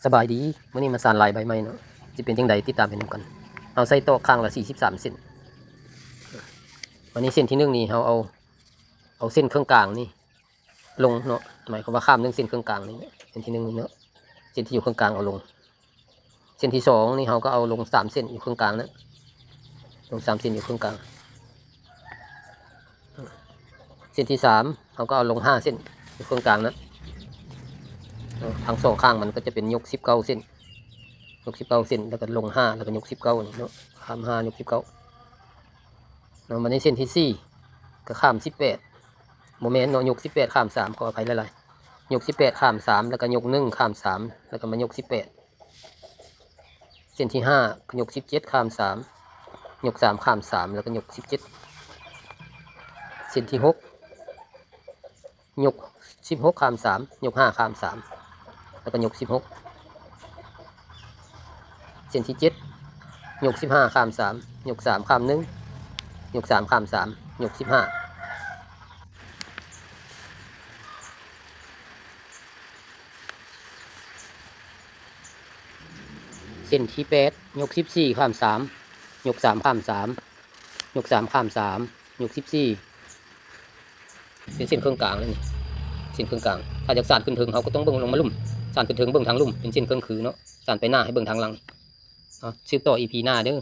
ສະບາຍດີ ມື້ນີ້ມາສານລາຍໃບໃໝ່ເນາະ ຊິເປັນຈັ່ງໃດ ຕິດຕາມໄປນຳກັນ. ເຮົາໃສ່ຕອກຂ້າງລະສີ່ສິບສາມເສັ້ນ. ບາດນີ້ເສັ້ນທີໜຶ່ງນີ້ ເຮົາເອົາ ເອົາເສັ້ນເຄິ່ງກາງນີ້ລົງເນາະ ໝາຍຄວາມວ່າຂ້າມໜຶ່ງເສັ້ນເຄິ່ງກາງນີ້ ເສັ້ນທີໜຶ່ງນີ້ເນາະ ເສັ້ນທີ່ຢູ່ເຄິ່ງກາງເອົາລົງ. ເສັ້ນທີສອງນີ້ ເຮົາກໍເອົາລົງສາມເສັ້ນຢູ່ເຄິ່ງກາງນັ້ນ ລົງສາມເສັ້ນຢູ່ເຄິ່ງກາງ. ເສັ້ນທີສາມ ເຮົາກໍເອົາລົງຫ້າເສັ້ນຢູ່ເຄິ່ງກາງນັ້ນ. ເນາະ ທັງສອງຂ້າງມັນກໍຈະເປັນຍົກສິບເກົ້າເສັ້ນ ຍົກສິບເກົ້າເສັ້ນ ແລ້ວກໍລົງຫ້າ ແລ້ວກໍຍົກສິບເກົ້ານີ້ເນາະ ຂ້າມຫ້າ ຍົກສິບເກົ້າເນາະ. ບາດນີ້ເສັ້ນທີສີ່ ກໍຂ້າມສິບແປດ ບໍ່ແມ່ນເນາະ ຍົກສິບແປດຂ້າມສາມ ຂໍອະໄພຫຼາຍໆ ຍົກສິບແປດຂ້າມສາມ ແລ້ວກໍຍົກໜຶ່ງຂ້າມສາມ ແລ້ວກໍມາຍົກສິບແປດ. ເສັ້ນທີຫ້າ ກໍຍົກສິບເຈັດຂ້າມສາມ ຍົກສາມຂ້າມສາມ ແລ້ວກໍຍົກສິບເຈັດ. ເສັ້ນທີຫົກ ຍົກສິບຫົກຂ້າມສາມ ຍົກຫ້າຂ້າມສາມ ແລ້ວກໍຍົກສິບຫົກ. ເສັ້ນທີເຈັດ ຍົກສິບຫ້າຂ້າມສາມ ຍົກສາມຂ້າມໜຶ່ງ ຍົກສາມຂ້າມສາມ ຍົກສິບຫ້າ. ເສັ້ນທີແປດ ຍົກສິບສີ່ຂ້າມສາມ ຍົກສາມຂ້າມສາມ ຍົກສາມຂ້າມສາມ ຍົກສິບສີ່. ເປັນເສັ້ນເຄິ່ງກາງເລີຍນີ້ ເສັ້ນເຄິ່ງກາງ. ຖ້າຢາກສານຂຶ້ນເທິງ ເຮົາກໍຕ້ອງເບິ່ງລົງມາລຸ່ມ ສານຂຶ້ນເທິງເບິ່ງທາງລຸ່ມ ເປັນເສັ້ນເຄິ່ງຄືເນາະ ສານໄປໜ້າໃຫ້ເບິ່ງທາງຫຼັງ. ເອົາ ສືບຕໍ່ອີພີໜ້າເດີ.